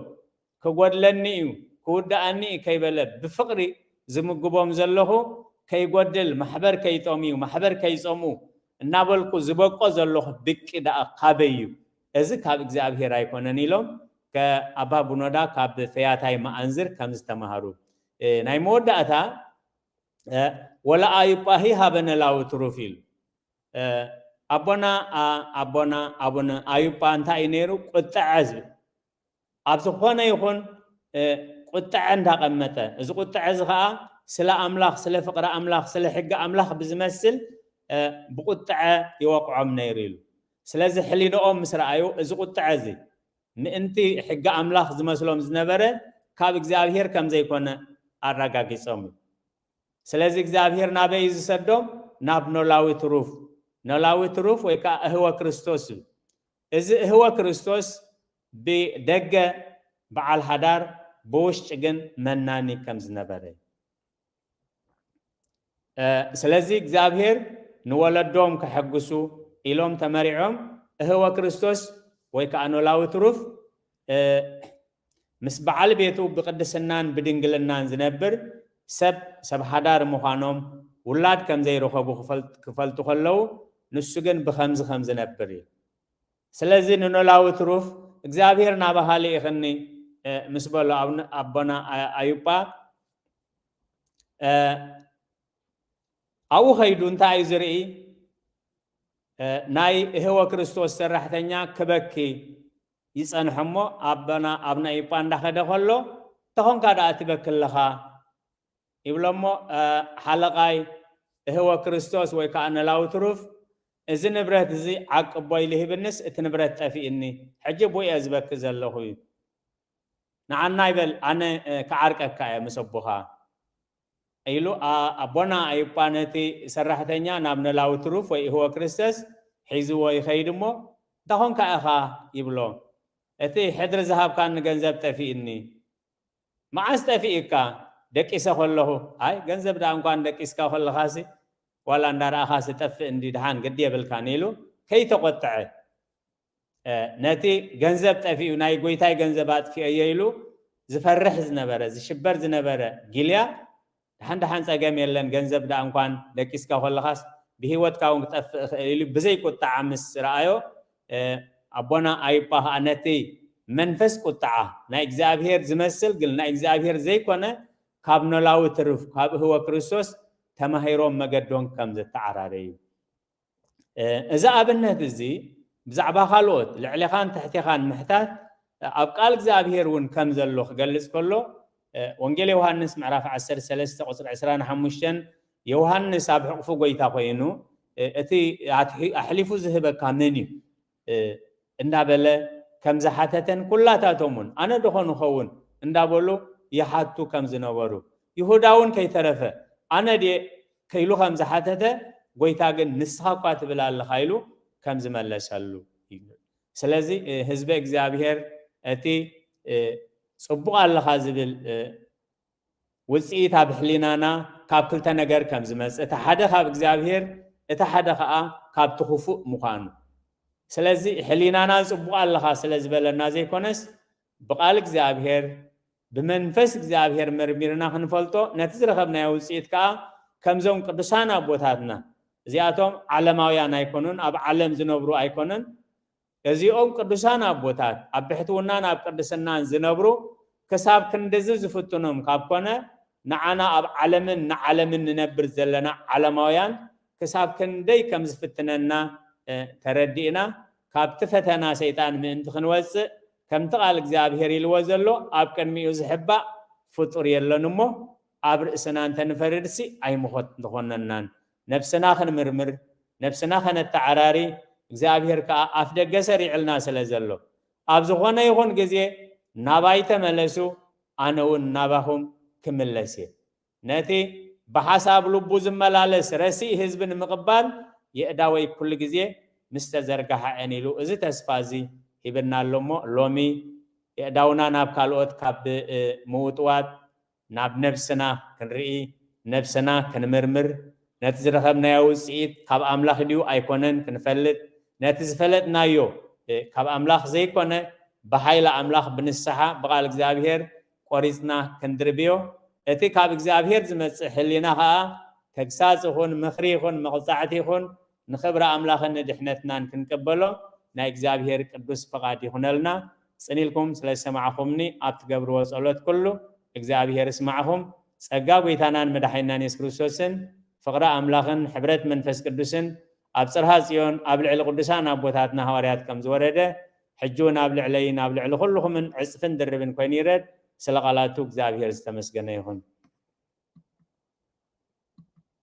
ክጎድለኒ እዩ ክውድኣኒ እዩ ከይበለ ብፍቕሪ ዝምግቦም ዘለኹ ከይጎድል ማሕበር ከይጠምዩ ማሕበር ከይፀምኡ እናበልኩ ዝበቆ ዘለኹ ድቂ ደኣ ካበይ እዩ እዚ ካብ እግዚኣብሔር ኣይኮነን ኢሎም ከ-፣ ኣባ ቡኖዳ ካብ ፈያታይ መኣንዝር ከም ዝተማሃሩ። እ፣ ናይ መወዳእታ፣ እ፣ "ወለኣዩጳሂ ሃበነ ላዊ ትሩፍ" ኢሉ። እ፣ ኣቦና፣ ኣ-፣ ኣቦና ኣቡነ ኣዩጳ እንታይ እዩ ነይሩ? ቁጥዐ ዝብል። ኣብ ዝኾነ ይኹን፣ እ፣ ቁጥዐ እንዳቐመጠ፣ እዚ ቁጥዐ እዚ ኸኣ ስለ ኣምላኽ፣ ስለ ፍቕሪ ኣምላኽ፣ ስለ ሕጊ ኣምላኽ ብዝመስል፣ እ፣ ብቁጥዐ ይወቕዖም ነይሩ ኢሉ። ስለዚ ሕሊንኦም ምስ ረኣዩ፣ እዚ ቁጥዐ እዚ ምእንቲ ሕጊ ኣምላኽ ዝመስሎም ዝነበረ ካብ እግዚኣብሔር ከም ዘይኮነ ኣረጋጊጾም እዩ። ስለዚ እግዚኣብሔር ናበይ እዩ ዝሰዶም? ናብ ኖላዊ ትሩፍ። ኖላዊ ትሩፍ ወይ ከኣ እህወ ክርስቶስ እዩ። እዚ እህወ ክርስቶስ ብደገ በዓል ሓዳር፣ ብውሽጢ ግን መናኒ ከም ዝነበረ እዩ። እ፣ ስለዚ እግዚኣብሔር ንወለዶም ከሐግሱ ኢሎም ተመሪዖም እህወ ክርስቶስ ወይ ከኣ ኖላዊ ትሩፍ፣ እ፣ ምስ በዓል ቤቱ ብቅድስናን ብድንግልናን ዝነብር ሰብ፣ ሰብ ሓዳር ምዃኖም፣ ውላድ ከም ዘይረኸቡ ክፈል-፣ ክፈልጡ ከለዉ፣ ንሱ ግን ብኸምዚ ከም ዝነብር እዩ። ስለዚ ንኖላዊ ትሩፍ እግዚኣብሔር ናባኻ ልኢኽኒ፣ እ፣ ምስ በሎ ኣብ-፣ ኣቦና ኣ-፣ ኣዩጳ፣ እ፣ ኣብኡ ኸይዱ እንታይ እዩ ዝርኢ? እ፣ ናይ እህወ ክርስቶስ ሰራሕተኛ ክበኪ ይጸንሐ እሞ፣ ኣቦና፣ ኣብነ ኣዩጳ እንዳኸደ ከሎ፣ "እንተኾንካ ደኣ ትበኪ ኣለኻ?" ይብሎ እሞ፣ እ፣ ሓለቓይ እህወ ክርስቶስ ወይ ከኣ ኖላዊ ትሩፍ፣ "እዚ ንብረት እዚ ዓቅቦ ኢሉ ሂብንስ፣ እቲ ንብረት ጠፊእኒ፣ ሕጂ ብኡ እየ ዝበኪ ዘለኹ" እዩ። "ንዓና ይበል፣ ኣነ፣ እ፣ ክዓርቀካ እየ ምስ ኣቦኻ" ኢሉ፣ ኣ-፣ ኣቦና ኣዩጳ ነቲ ሰራሕተኛ ናብ ኖላዊ ትሩፍ ወይ እህወ ክርስቶስ ሒዝዎ ይኸይድ እሞ፣ "እንታ ኾንካ ኢኻ?" ይብሎ። "እቲ ሕድሪ ዝሃብካኒ ገንዘብ ጠፊእኒ።" "መዓስ ጠፊእካ?" "ደቂሰ ከለኹ።" "ኣይ፣ ገንዘብ ደኣ እንኳን ደቂስካ ከለኻሲ፣ ዋላ እንዳረኣኻሲ ጠፍእ እንዲ፣ ደሓን ግዲ የብልካን" ኢሉ ከይተቖጥዐ፣ እ፣ ነቲ ገንዘብ ጠፊኡ፣ ናይ ጎይታይ ገንዘብ ኣጥፊኦዮ ኢሉ ዝፈርሕ ዝነበረ፣ ዝሽበር ዝነበረ ጊልያ፣ "ደሓን ደሓን ጸገም የለን፣ ገንዘብ ደኣ እንኳን ደቂስካ ከለኻስ ብህይወትካ እውን ክጠፍእ እኽእል" ኢሉ ብዘይ ቁጥዓ ምስ ረኣዮ፣ እ፣ ኣቦና ኣዩጳ ኸኣ ነቲ መንፈስ ቁጥዓ፣ ናይ እግዚኣብሔር ዝመስል ግን ናይ እግዚኣብሔር ዘይኮነ፣ ካብ ኖላዊ ትሩፍ፣ ካብ እህወ ክርስቶስ ተማሂሮም መገዶም ከም ዘተዓራረዩ። እ፣ እዚ ኣብነት እዚ ብዛዕባ ካልኦት ልዕሌኻን ትሕቴኻን ምሕታት ኣብ ቃል እግዚኣብሔር እውን ከም ዘሎ ክገልጽ ከሎ፣ እ፣ ወንጌል ዮሃንስ ምዕራፍ ዓሰርተ ሰለስተ ቁጽሪ ዕስራን ሓሙሽተን፣ ዮሃንስ ኣብ ሕቑፉ ጎይታ ኮይኑ፣ እ፣ "እቲ ኣትሒ-፣ ኣሕሊፉ ዝህበካ መን እዩ?" እ፣ እንዳበለ ከም ዝሓተተን፣ ኩላታቶም እውን "ኣነ ዶ ኾን እኸውን?" እንዳበሉ ይሓቱ ከም ዝነበሩ፣ ይሁዳ እውን ከይተረፈ "ኣነ ድየ?" ከይሉ ከም ዝሓተተ፣ ጎይታ ግን "ንስኻ እኳ ትብል ኣለኻ" ኢሉ ከም ዝመለሰሉ እዩ። ስለዚ፣ እ፣ ህዝበ እግዚኣብሔር፣ እቲ፣ እ፣ ጽቡቕ ኣለኻ ዝብል፣ እ፣ ውጽኢት ኣብ ሕሊናና ካብ ክልተ ነገር ከም ዝመጽእ፣ እቲ ሓደ ካብ እግዚኣብሔር፣ እቲ ሓደ ኸኣ ካብቲ ክፉእ ምዃኑ። ስለዚ ሕሊናና ጽቡቕ ኣለኻ ስለ ዝበለና ዘይኮነስ፣ ብቓል እግዚኣብሔር፣ ብመንፈስ እግዚኣብሔር መርሚርና ክንፈልጦ፣ ነቲ ዝረኸብናዮ ውጽኢት ከኣ ከምዞም ቅዱሳን ኣቦታትና፣ እዚኣቶም ዓለማውያን ኣይኮኑን፣ ኣብ ዓለም ዝነብሩ ኣይኮኑን፣ እዚኦም ቅዱሳን ኣቦታት ኣብ ብሕትውናን ኣብ ቅድስናን ዝነብሩ፣ ክሳብ ክንድዚ ዝፍትኖም ካብ ኮነ፣ ንዓና ኣብ ዓለምን ንዓለምን ንነብር ዘለና ዓለማውያን ክሳብ ክንደይ ከም ዝፍትነና፣ እ፣ ተረዲእና፣ ካብቲ ፈተና ሰይጣን ምእንቲ ክንወጽእ፣ ከምቲ ቃል እግዚኣብሔር ኢልዎ ዘሎ፣ ኣብ ቅድሚኡ ዝሕባእ ፍጡር የለን እሞ፣ ኣብ ርእስና እንተንፈርድሲ ኣይምኾት እንተኾነናን። ነብስና ክንምርምር፣ ነብስና ከነተዓራሪ፣ እግዚኣብሔር ከኣ ኣፍ ደገ ሰሪዕልና ስለ ዘሎ፣ ኣብ ዝኾነ ይኹን ግዜ ናባይ ተመለሱ፣ ኣነ እውን ናባኹም ክምለስ እየ። ነቲ ብሓሳብ ልቡ ዝመላለስ ረሲእ ህዝቢ ንምቕባል፣ የእዳወይ ኩሉ ግዜ ምስ ተዘርግሓ እየን ኢሉ እዚ ተስፋ እዚ ሂብና ኣሎ እሞ፣ ሎሚ የእዳውና ናብ ካልኦት ካብ፣ እ፣ ምውጥዋጥ፣ ናብ ነብስና ክንርኢ፣ ነብስና ክንምርምር፣ ነቲ ዝረኸብናዮ ውጽኢት ካብ ኣምላኽ ድዩ ኣይኮነን ክንፈልጥ፣ ነቲ ዝፈለጥናዮ፣ እ፣ ካብ ኣምላኽ ዘይኮነ ብሓይሊ ኣምላኽ ብንስሓ ብቓል እግዚኣብሔር ቆሪጽና ክንድርብዮ፣ እቲ ካብ እግዚኣብሔር ዝመጽእ ሕሊና ኸኣ ተግሳጽ ይኹን ምኽሪ ይኹን መቕጻዕቲ ይኹን ንኽብሪ ኣምላኽን ንድሕነትናን ክንቅበሎ ናይ እግዚኣብሔር ቅዱስ ፍቓድ ይኹነልና። ጽን ኢልኩም ስለ ዝሰማዕኹምኒ ኣብ ትገብርዎ ጸሎት ኩሉ እግዚኣብሔር ይስማዕኹም። ጸጋ ጐይታናን መድሓኒናን የሱስ ክርስቶስን ፍቕሪ ኣምላኽን ሕብረት መንፈስ ቅዱስን ኣብ ጽርሃ ጽዮን ኣብ ልዕሊ ቅዱሳን ኣቦታትና ሃዋርያት ከም ዝወረደ ሕጂ እውን ኣብ ልዕለይን ኣብ ልዕሊ ኩልኹምን ዕጽፍን ድርብን ኮይኑ ይረድ። ስለ ቃላቱ እግዚኣብሔር ዝተመስገነ ይኹን።